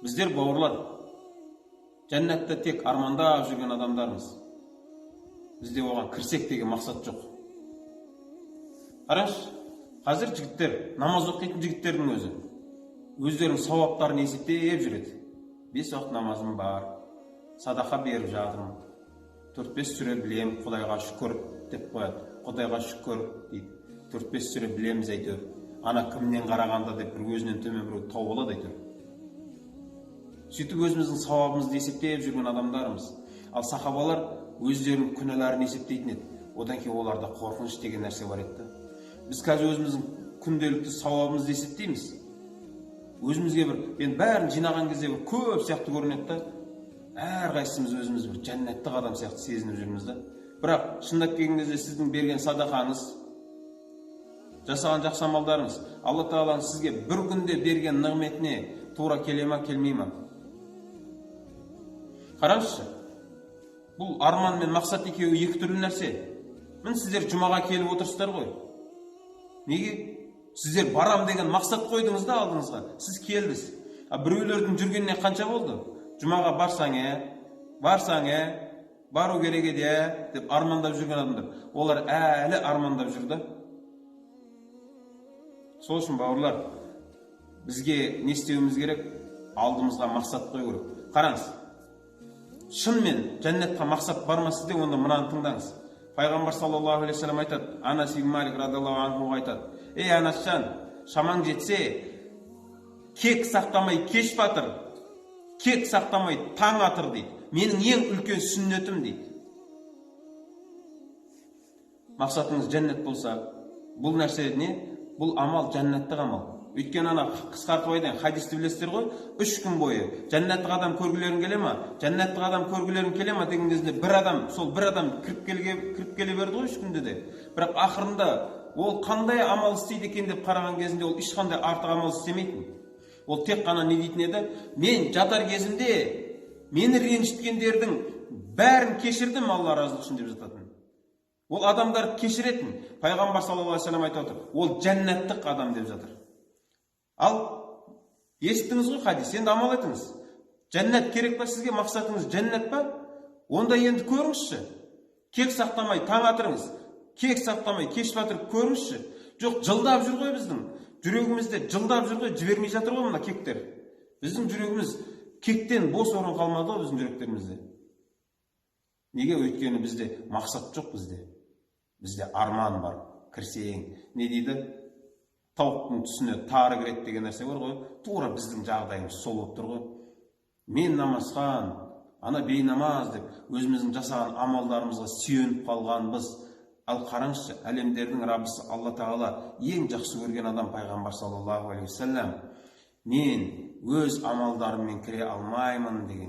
Біздер, бауырлар, жәннатта тек армандап жүрген адамдармыз. Бізде оған кірсек деген мақсат жоқ. Қараңызшы, қазір жігіттер, намаз оқитын жігіттердің өзі өздерінің сауаптарын есептеп жүреді. 5 уақыт намазым бар, садақа беріп жатырмын, 4-5 сүре білем, Құдайға шүкір деп қояды. Құдайға шүкір дейді, 4-5 сүре білеміз әйтеуір, ана кімнен қарағанда деп бір өзінен төмен біреу тауып алады әйтеуір. Сөйтіп өзіміздің сауабымызды есептеп жүрген адамдармыз. Ал сахабалар өздерінің күнәларын есептейтін еді. Одан кейін оларда қорқыныш деген нәрсе бар еді. Біз қазір өзіміздің күнделікті сауабымызды есептейміз. Өзімізге бір енді бәрін жинаған кезде бір көп сияқты көрінеді да, әрқайсымыз өзіміз бір жәннаттық адам сияқты сезініп жүрміз да. Бірақ шындап келген кезде сіздің берген садақаңыз, жасаған жақсы амалдарыңыз Алла тағаланың сізге бір күнде берген нығметіне тура келе ма, келмей ма? Қараңызшы, бұл арман мен мақсат екеуі екі түрлі нәрсе. Міне, сіздер жұмаға келіп отырсыздар ғой. Неге? Сіздер барам деген мақсат қойдыңыз да алдыңызға, сіз келдіңіз. А біреулердің жүргеніне қанша болды? Жұмаға барсаң, ә, барсаң, ә, бару керек еді, ә, деп армандап жүрген адамдар. Олар әлі армандап жүр да. Сол үшін, бауырлар, бізге не істеуіміз керек? Алдымызға мақсат қою керек. Қараңыз, шынымен жәннатқа мақсат бар ма сізде? Онда мынаны тыңдаңыз. Пайғамбар саллаллаху алейхи вассалам айтады, Анас ибн Малик радиаллаху анхуға айтады: «Ей, Анасжан, шамаң жетсе, кек сақтамай кеш батыр, кек сақтамай таң атыр», – дейді. «Менің ең үлкен сүннетім», – дейді. Мақсатыңыз жәннат болса, бұл нәрсе не? Бұл амал жәннаттық амал. Өйткені ана, қысқартып айтайын, хадисті білесіздер ғой, 3 күн бойы «Жәннаттық адам көргілерің келе ма, жәннаттық адам көргілерің келе ма?» деген кезде бір адам, сол бір адам кіріп келе берді ғой 3 күнде де. Бірақ ақырында ол қандай амал істейді екен деп қараған кезінде, ол ешқандай артық амал істемейтін. Ол тек қана не дейтін еді? «Мен жатар кезімде мені ренжіткендердің бәрін кешірдім, Алла разылығы үшін», – деп жататын. Ол адамдарды кешіретін. Пайғамбар саллаллаху алейхи вассалам айтып отыр, ол жәннаттық адам деп жатыр. Ал естіңіз ғой хадис, енді амал етіңіз. Жәннат керек па сізге? Мақсатыңыз жәннат па? Онда енді көріңізші, кек сақтамай таң атырыңыз, кек сақтамай кеш батырып көріңізші. Жоқ, жылдап жүр ғой, біздің жүрегімізде жылдап жүр ғой, жібермей жатыр ғой мына кектер. Біздің жүрегіміз кектен бос орын қалмады ғой біздің жүректерімізде. Неге? Өйткені бізде мақсат жоқ, бізде арман бар. Кірсең не дейді, тауықтың түсіне тары кіреді деген нәрсе бар ғой. Тура біздің жағдайымыз сол болып тұр ғой. Мен намазхан, ана бейнамаз деп өзіміздің жасаған амалдарымызға сүйеніп қалғанбыз. Ал қараңызшы, әлемдердің раббысы Алла тағала ең жақсы көрген адам пайғамбар саллаллаху алейхи уассалам «Мен өз амалдарыммен кіре алмаймын» деген.